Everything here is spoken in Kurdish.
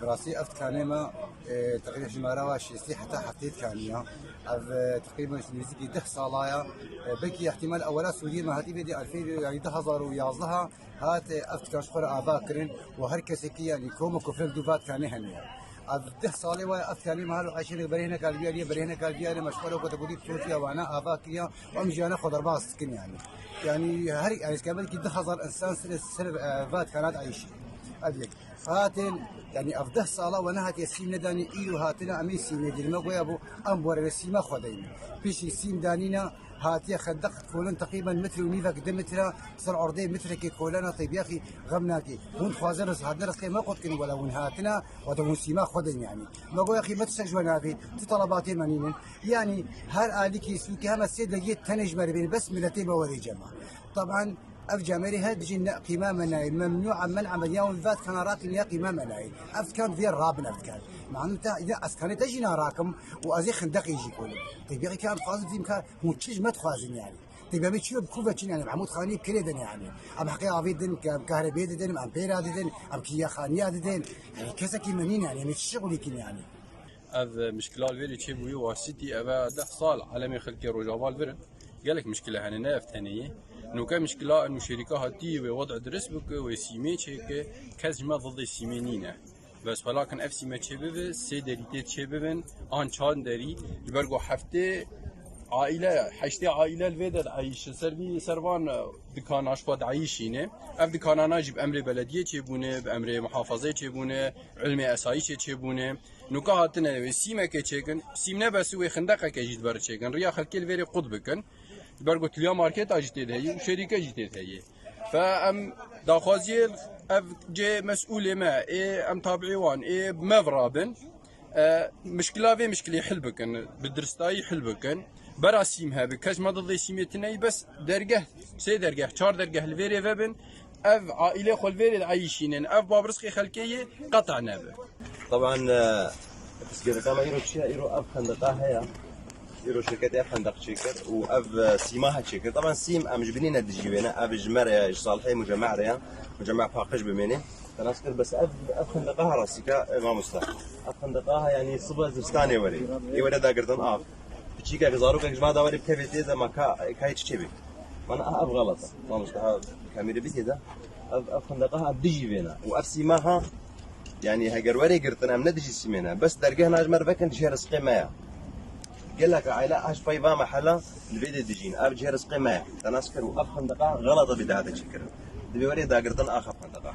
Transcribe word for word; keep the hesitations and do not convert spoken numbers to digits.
Rastî ev dikanê me, e, teqrîben jimara wa şêstî heta heftê dikanî ya. Ev, e, teqrîben nêzîkî deh sala ya. E, belkî ihtimal ewela Sûriyê me hatî vê dê alfê, yanî du hazar û yazdeh hat, e, ev dikan ji xwe re ava kirin û her kesekî, yanî kom û kufrê li dû va dikanê hene ya. Ev deh salê wa ev dikanê me halo eşêne berê hinek alviyariye, berê hinek alviyariye me ji xwe re gote gotî Tirkiye wana ava kiriya, em jiyana xwe derbas dikin yanî. Yanî her, yanî belkî du hazar insan ser, ser, e, va dikana dieyşî. Ev yek. Hatin, yanî ev deh sala we nehatiye sîm nedanî, îro hatine em ê sîmê dîrme goya bû, em borê sîma xwe deyne. Piştî sîm danîna, hatiye xendeq kolin teqrîben metre û nîvek, di metre, ser erdê metrekê kolana têbiyaxî xem nakê. Hûn dixwazin ris-, hatine rizqê me qut kin, wela hûn hatine, wate hûn sîma xwe deyn yanî. Me goya xî me tiştek ji we navê, tu talabatê me nînin. Yanî her alîkî sûkî heme sê deriyê tenê ji me re bêne, bes miletê me werê cema. Taban, ev camêrê her dijî ne qîma me nayê. Memnû a men amel ya vat kana rakin ya qîma me nayê. Ev kan vê rabin ev kan. Manu te ya ez kanê te jî narakim û ez ê xindeqê jî kolim. Têbiqî kan dixwazim vîm ka hûn çi ji me dixwazin yanî. Têbiqî çi bi ku veçin yanî. Mahmûd Xanî kirê din yanî. Em heqê avê din, em kahrebê didin, em pêra didin, em kiya xaniya didin. Yanî kesekî me nîn yanî. Em çi şixulî kin yanî. Ev mişkila li vêrê çêbûyî wasîtî, ev e deh sal alemê xelkê Rojava li vir in. Gelek mişkile hene, ne ev tenê ye. Noke mişkila eno şêrîka hatî wê wed dirist bike, wê sîmê çêke, kes ji me dildê sîmê nîne. Bes welakin ev sîme çêbibe, sê derî tê çêbibin, an çar derî, ji ber ku heftê aîle, heştê aîle li vê de dieyşin, ser vî, ser van, e, dikana ji xwe dieyşîne. Ev dikanana jî bi emrê belediyê çêbûne, bi emrê muhafazeyê çêbûne, ilmê esayîşê çêbûne. Nuka hatine wê sîmekê çêkin, sîm nebes wê xindeqeke jî di ber çêkin. Riya xelkê li vêrê qut bikin. Ji ber ku tiliya marketa jî tê de heye û şerîke jî tê de heye. Fe em daxwaziyê ev cê mesûlê me, ê em tabiî wan, ê mev rabin. E, mişkila vê mişkilê hil bikin, bi diristayî hil bikin. Bera sîm hebe, kes me didê sîmê tine ye, bes dergeh, sê dergeh, çar dergeh li vêrê vebin. Ev aîlê xwe li vêrê dieyşînin. Ev babrizqê xelkê yê qeta nebe. Taban, e, pirsgirêka me îro çi ye? Îro ev xendeqa heye. Îro şirketê ev xendeq çêkir û ev, e, sîma he çêkir. Taban sîm em ji binî ne dijî wê ne. Ev ji me re ye, ji salihê muceme re ye. Muceme paqij bimêne. Te nas kir, bes ev, ev xendeqa ha rastîka, e, mamosta. Ev xendeqa ha, yanî sibe zivistanê were. Ê were dagirtin av. Piçîkek, zarokek ji va da were bikeve tê de ma ka, ka çi çêbê. Mana, ah, ev xelet e. Mamosta, ha, kamîrê bîtê de. Ev, ev xendeqa ha dijî vê ne. Û ev sîma ha, yanî heger were girtin, em ne dijî sîmê ne. Bes dergeh na ji me re vekin, dijî rizqê me ya. Gelek aîle aş pey va mehela li vê de dijîn. Ev cihê rizqê me ye. Te nas kir û ev xendeqa xelata bî dihate çêkirin. Divê were dagirtin axa xendeqa.